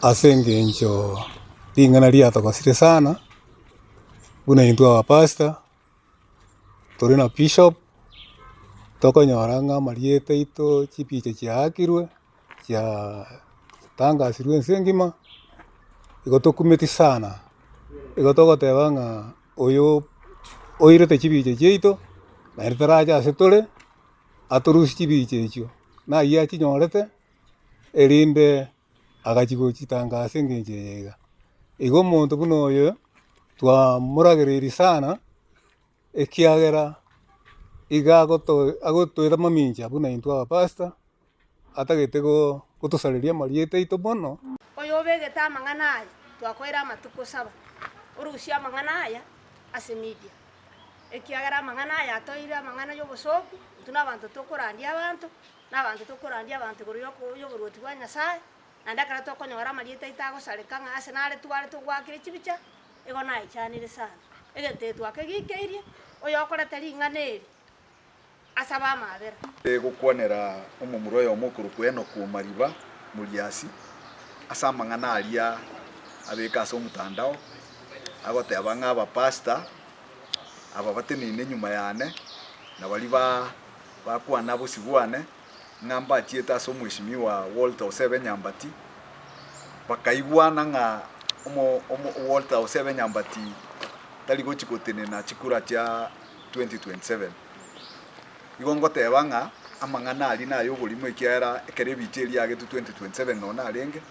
Ase engencho ring'ana riatogosire sana, buna intwe abapastor, tore na bishop, tokonyora ng'a amarieta aito chipicha chiaakirwe, chiatangasirwe ense engima, igo tokumeti sana, igo togoteba ng'a oyo oirete chibicha chiaito, naende tarache ase tore, atorusie chibicha echio, nayio achinyorete, erinde agachia gochitanga ase engencho eye iga. Igo omonto buna oyo, twamoragereiri sana, ekiagera iga agoto agotoira mamincha buna intwe abapastor, atagete go gotosareria amarieta aito mono. Oyobegete amang'ana aya, twakoeire amatuko saba, orusie amang'ana aya ase media, ekiagera amang'ana aya atoeire amang'ana y'obosooku, intwe nabanto tokorandia abanto, na abanto tokorandia abanto igoro y'oboruoti bwa Nyasae, naende ekero tokonyora amarieta aito agosareka ng'a ase nare tware togoakire chibicha, igo naichanire sana. Egento eke twakegikeirie, oyokorete ring'ana eri asabe amaabera. Gokwanera omomura oyomo okorokwa Enoku o Mariba, Moriasi, ase amang'ana aria abeka ase omotandao, agoteba ng'a abapastor aba bateneine nyuma yane, na baria ba Bakwana bosio bwane, ng'a mbachiete ase omweshimiwa Walter Osebe Nyambati, bakaigwana ng'a omo omo Walter Osebe Nyambati tari gochi gotenena chikura chia 2027. Igo ngoteba ng'a amang'ana aria naye oborimo ekiagera ekero ebicha eria yagetwe 2027 nonye narenge,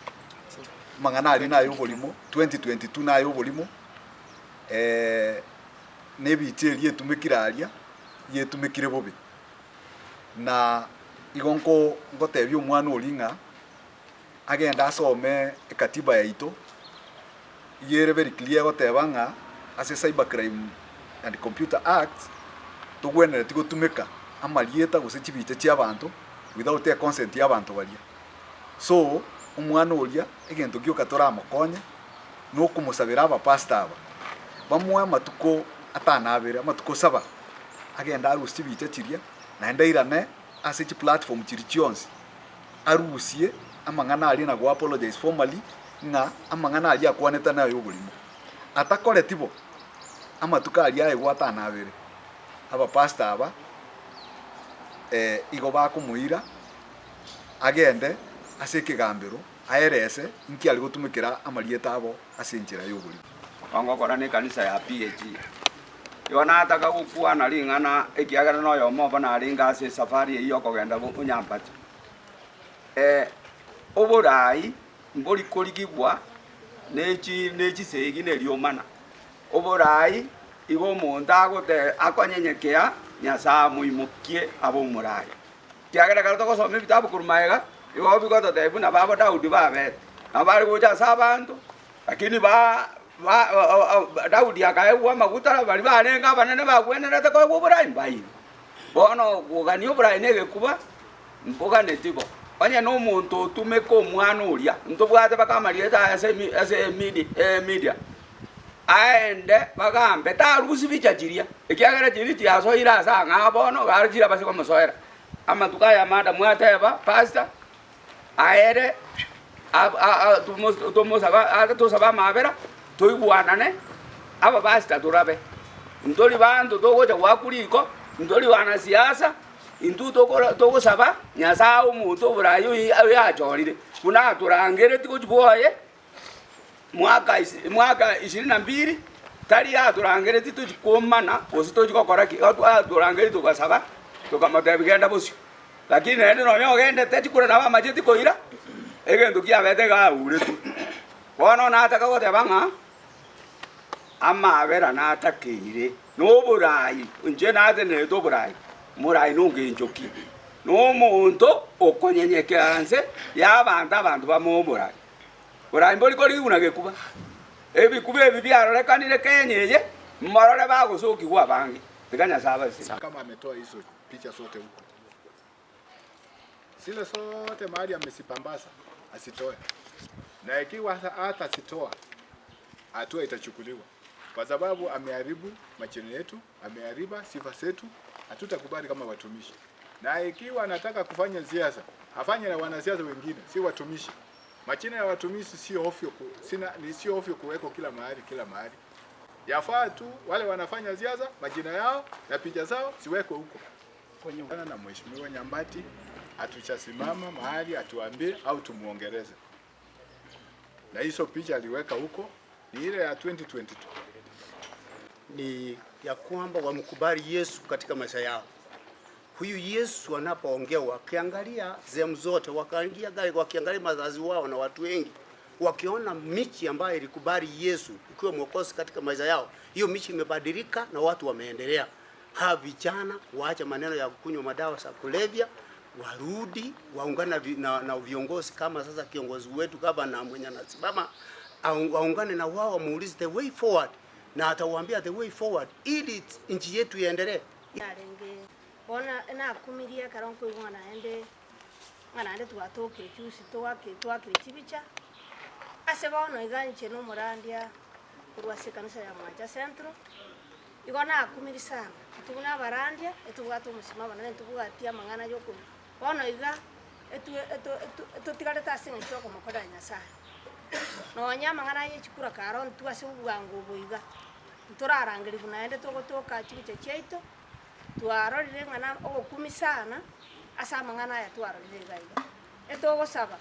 amang'ana aria naye oborimo, 2022 naye oborimo, na ebicha eria etumekire aria, yetumekire bobe. Na igo nko ngotebia omwana oria ng'a agende asome ekatiba yaito, iga ere very clear egoteba ng'a ase Cyber Crime and Computer Act, togwenereti gotumeka amarieta gose chibicha chia abanto without econsent ya abanto baria. So, omwana oria egento gioka toramokonye, nokomosabera abapastor aba, bamoe amatuko atano abere, amatuko saba, agende arusie chibicha chiria, naende airane ase chiplatform chiria chionsi, arusie amang'ana aria na go apologize formally ng'a amang'ana aria akwanete naye oborimo. Atakoreti bo, amatuko aria aegwe atano abere, abapastor aba igo bakomoira agende ase ekegambero aerese inki are gotumekera amarieta abo ase enchera y'oborimo. Ngokora nekanisa ya PAG. Igo nataka gokwana ring'ana ekiagera noyomo obo narenge ase esafari eyio yokogenda Onyambati. Oborai mbori korigigwa ne chi ne chisegi na eriomana. Oborai igo omonto agote akonyenyekea Nyasae amoimokie abe omorai. Ekiagera ekero togosoma ebitabu korwa magega, igo bigototebia buna babo Daudi babete. Nabo bare gocha ase abanto, lakini ba ba Daudi akaegwa amaguta na baria barenge abanene bagwenerete koegwa oborai mbairwe. Bono kogania oborai na egekuba, mboganeti bo. Onye na omonto otumeka omwana oria, ntobwate mpaka amarieta aye ase emi ase emidi emedia, aende bagambe tarusia bicha chiria, ekiagera chiria chiasoire ase ang'ao bono, garo chirabase komosoera. Amatuko aya madam ateba, pastor, aere tomosaba tosabe amabera, toigwanane, abapastor torabe. Ntori banto togocha goakwa riko, ntori wanasiasa, intwe togosaba Nyasaye omonto oborayi oyo achorire, buna atorangeretie gochia bwoye. Mwaka isi mwaka ishirini na mbili, tari atorangeretie tochia komana gose tochia gokora ki, atorangeretie togasaba, tokamotebia genda bosio. Lakini naende nonya ogendete chikura nabo amacheti koira, egento kiabete iga auretwe. Bono nataka goteba ng'a, amabera natakeire, na oborai, inche natenerete oborai, morai nongencho ki? Na omonto okonyenyekera nse ya abanto abanto bamoe oborai. Borai mbori korigigwa na gekuba. Ebikuba ebi biarorekanire Kenya eye, morore bagosokigwa abange. Tiga Nyasae abasesenie. Kama ametoa hizo picha zote huko, zile zote mahali amezipambasa azitoe, na ikiwa hatazitoa hatua itachukuliwa, kwa sababu ameharibu majina yetu, amehariba sifa zetu. Hatutakubali kama watumishi, na ikiwa anataka kufanya siasa afanye na wanasiasa wengine, si watumishi. Majina ya watumishi sio ovyo ku, sina, ni sio ovyo kuwekwa kila mahali kila mahali. Yafaa tu wale wanafanya siasa majina yao na picha zao ziwekwe huko. Na Mheshimiwa Nyambati hatujasimama mahali atuambie au tumuongereze. Na hizo picha aliweka huko ni ile ya 2022. Ni ya kwamba wamkubali Yesu katika maisha yao. Huyu Yesu anapoongea, wakiangalia sehemu zote, wakaingia gari, wakiangalia mazazi wao na watu wengi, wakiona michi ambayo ilikubali Yesu ikiwa mwokozi katika maisha yao, hiyo michi imebadilika na watu wameendelea. Hawa vijana waache maneno ya kunywa madawa za kulevya, warudi waungane na, na viongozi kama sasa kiongozi wetu gavana mwenye anasimama, waungane na wao, wamuulize the way forward, na atawaambia the way forward ili nchi yetu iendelee. Yarenge bono nakumirie ekero nkoigwa ng'a naende ng'a naende twatokire juzi twaki twakire chibicha, ase bono iga inche na omorandia korwa ase ekanisa ya Mwancha Central, igo nakumirie sana, intwe buna abarandia, etobwate omosima abanene ntobwati amang'ana ya okoru bono iga etwe eto eto etotigarete ase eng'encho ya okomokorera Nyasaye. Nonye amang'ana aya echikura kare ontwe ase obwango obo iga, ntorarangerigwa naende togotoka chibicha chiaito, Twarorire ng'a na ogokumia sana ase amang'ana aya twarorire iga iga. Etogosaba.